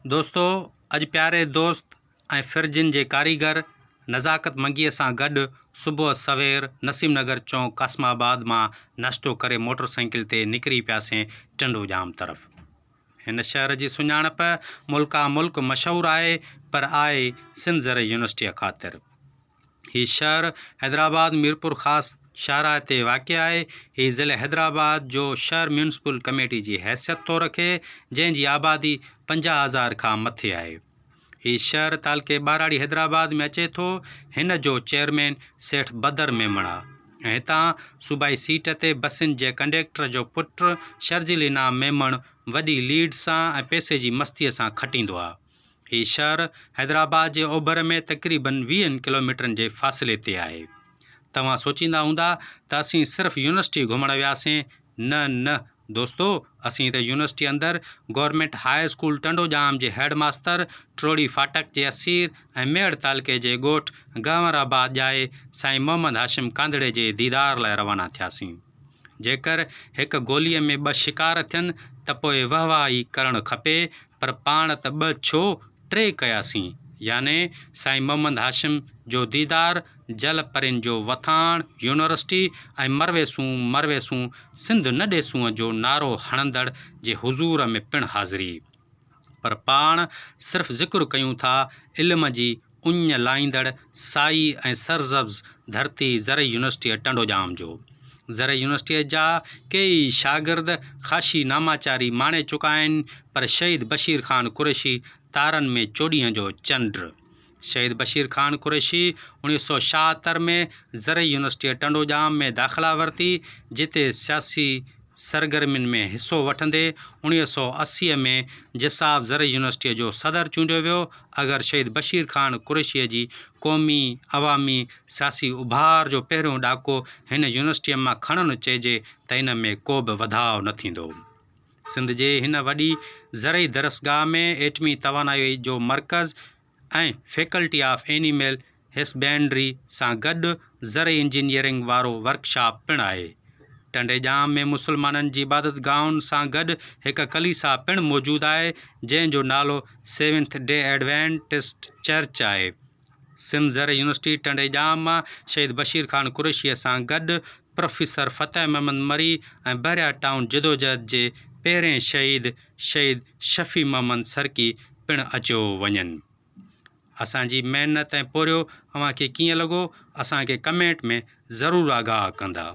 دوستو اڄ پياري دوست ۽ فرجن جي ڪاريگر نزاڪت منگيء سان گڏ صبح سوير نسيم نگر چونڪ قاسم آباد مان ناشتو ڪري موٽر سائيڪل تي نڪري پياسين ٽنڊو ڄام طرف. هن شهر جي سڃاڻپ ملڪان ملڪ مشهور آهي پر آهي سنڌ زرعي يونيورسٽيء خاطر. هي شهر حيدرآباد ميرپورخاص شاهراهه تي واقع آهي. هي ضلعي حيدرآباد جو شهر ميونسپل ڪميٽي جي حيثيت ٿو رکي، جنهن جي آبادي 50 هزار کان مٿي آهي. هي شهر تعلقي ٻهراڙي حيدرآباد ۾ اچي ٿو. هن جو چيئرمين سيٺ بدر ميمڻ آهي ۽ هتان صوبائي سيٽ تي بسن جي ڪنڊيڪٽر جو پٽ شرجيل انعام ميمڻ وڏي ليڊ سان ۽ پئسي جي مستيء سان کٽيندو آهي. هي شهر حيدرآباد جي اوڀر ۾ تقريبن ويهن ڪلوميٽرن جي فاصلي تي آهي. توهان سوچيندا هوندا ته اسين صرف يونيورسٽي گهمڻ وياسين، نه نه دوستو اسين ته يونيورسٽي اندر government high school Tando Jam جي هيڊ ماستر، ٽوڙي ڦاٽڪ جي اسير ۽ ميهڙ تعلقي جي ڳوٺ گهنور آباد ڄائي سائين محمد هاشم ڪانڌڙي جي ديدار لاء روانا ٿياسين. جيڪر هڪ گوليء ۾ ٻه شڪار ٿين ته پوء وهه واهه ئي ڪرڻ کپي پر پاڻ ته ٻه ڇو ٽي ڪياسين يعني سائين محمد هاشم جو ديدار، جل پرين جو وٿاڻ، يونيورسٽي ۽ مرويسون مرويسون سنڌ نه ڏيسون جو نعرو هڻندڙ جي حضور ۾ پڻ حاضري. پر پاڻ صرف ذڪر ڪيون ٿا علم جي اڃ لائيندڙ سائي ۽ سرسبز ڌرتي زرعي يونيورسٽيء ٽنڊوڄام جو. زرعي يونيورسٽيء جا ڪيئي شاگرد خاشي ناماچاري ماڻي چڪا آهن پر شهيد بشير خان قريشي تارن ۾ چوڏهينء جو چنڊ. شهيد بشير خان قريشي 1976 ۾ زرعي يونيورسٽيء ٽنڊوڄام ۾ داخلا ورتي جتي سياسي سرگرمين ۾ حصو وٺندي 1980 ۾ جساف زرعي يونيورسٽيء جو صدر چونڊيو ويو. اگر شهيد بشير خان قريشيء جي قومي، عوامي، سياسي اڀار جو پهريون ڏاڪو هن يونيورسٽيء مان کڻڻ چئجي ته ان ۾ ڪو به وڌاء نه ٿيندو. سنڌ جي هن وڏي زرعي درسگاهه ۾ ايٽمي توانائيء جو مرڪز ۽ فيڪلٽي آف اينيمل هسبينڊري سان گڏ زرعي انجنيئرنگ وارو ورڪشاپ پڻ آهي. ٽنڊي ڄام ۾ مسلمانن جي عبادتگاهن سان گڏ هڪ ڪليسا پڻ موجود آهي، جنهن جو نالو سيونٿ ڊي ايڊوينٽسٽ چرچ آهي. سنڌ زرعي يونيورسٽي ٽنڊي ڄام مان شهيد بشير خان قريشيء سان گڏ پروفيسر فتح محمد مري ۽ بحريا ٽائون جدوجهد جي پهرين شهيد شهيد شفيع محمد سرڪي پڻ اچيو وڃن. اسان جي محنت ۽ پورهيو اوهان کي ڪيئن لڳو اسان کي ڪمينٽ ۾ ضرور آگاهه ڪندا.